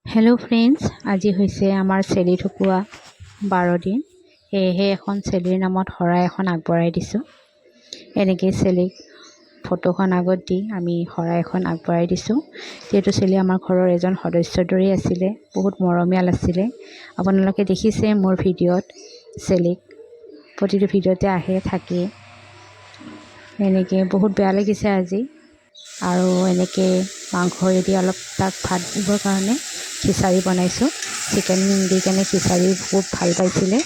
Hello' friends, আজি হৈছে আমাৰ চেলি ঢুকুৱা 12 দিন। সেয়েহে এখন চেলিৰ নামত শৰাই এখন আগবঢ়াই দিছোঁ। এনেকৈ চেলিক ফটোখন আগত দি আমি শৰাই এখন আগবঢ়াই দিছোঁ। যিহেতু চেলি আমাৰ ঘৰৰ এজন সদস্যৰ দৰেই আছিলে, বহুত মৰমীয়াল আছিলে। আপোনালোকে দেখিছে মোৰ ভিডিঅ'ত, চেলিক প্ৰতিটো ভিডিঅ'তে আহে থাকে। এনেকৈ বহুত বেয়া লাগিছে আজি। আৰু এনেকৈ মাংসয়েদি অলপ তাক ভাত দিবৰ কাৰণে খিচাৰি বনাইছোঁ। চিকেন দি কেনে খিচাৰি খুব ভাল পাইছিলে।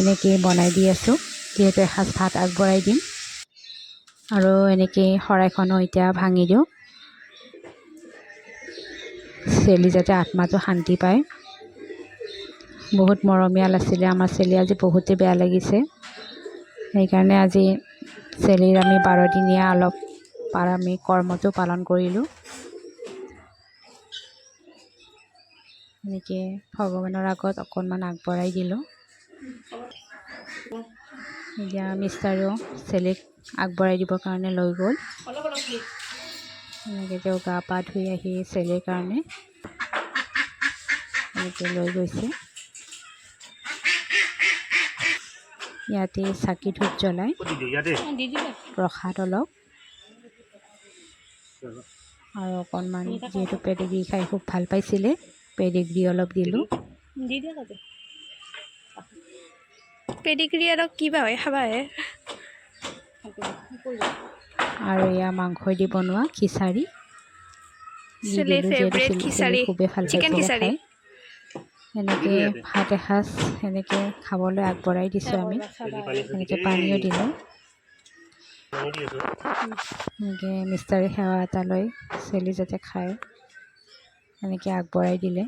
এনেকৈ বনাই দি আছোঁ, যিহেতু এসাঁজ ভাত আগবঢ়াই দিম। আৰু এনেকৈ শৰাইখনো এতিয়া ভাঙি দিওঁ, চেলি যাতে আত্মাটো শান্তি পায়। বহুত মৰমীয়াল আছিলে আমাৰ চেলি। আজি বহুতেই বেয়া লাগিছে। সেইকাৰণে আজি চেলিৰ আমি 12 দিনীয়া অলপ আমি কৰ্মটো পালন কৰিলোঁ। এনেকৈ ভগৱানৰ আগত অকণমান আগবঢ়াই দিলোঁ। এতিয়া মিষ্টাৰেও চেলিক আগবঢ়াই দিবৰ কাৰণে লৈ গ'ল। এনেকৈ তেওঁ গা পা ধুই আহি চেলিৰ কাৰণে এনেকৈ লৈ গৈছে। ইয়াতে চাকি ধূপ জ্বলাই প্ৰসাদ অলপ আৰু অকণমান, যিহেতু পেডিগ্ৰী খাই খুব ভাল পাইছিলে, পেডিগ্ৰী অলপ দিলোঁ। দি দিয়া তাতে। পেডিগ্ৰী আৰু কিবা হয়, খাবাহে। আৰু এয়া মাংসই দি বনোৱা খিচাৰি দি চেলিৰ দিলোঁ, যিহেতু ফেভৰেট চেলি খিচাৰি, খুবেই ভাল চিকেন পাইছিলে খিচাৰি। খাই। এনেকৈ ভাত এসাঁজ এনেকৈ খাবলৈ আগবঢ়াই দিছোঁ আমি। এনেকৈ পানীও দিলোঁ। এনেকৈ মিষ্টাৰে সেৱা এটা লৈ চেলি যাতে খায়, এনেকৈ আগবঢ়াই দিলে।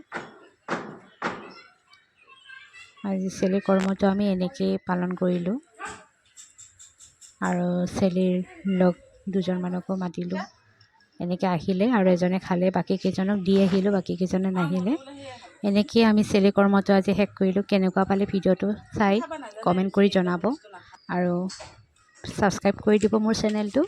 আজি চেলি কৰ্মটো আমি এনেকৈয়ে পালন কৰিলোঁ। আৰু চেলিৰ লগ দুজনমানকো মাতিলোঁ। এনেকৈ আহিলে আৰু এজনে খালে, বাকী কেইজনক দি আহিলোঁ, বাকী কেইজনে নাহিলে। এনেকৈয়ে আমি চেলি কৰ্মটো আজি শেষ কৰিলোঁ। কেনেকুৱা পালে ভিডিঅ'টো চাই কমেণ্ট কৰি জনাব আৰু ছাবস্ক্ৰাইব কৰি দিব মোৰ চেনেলটো।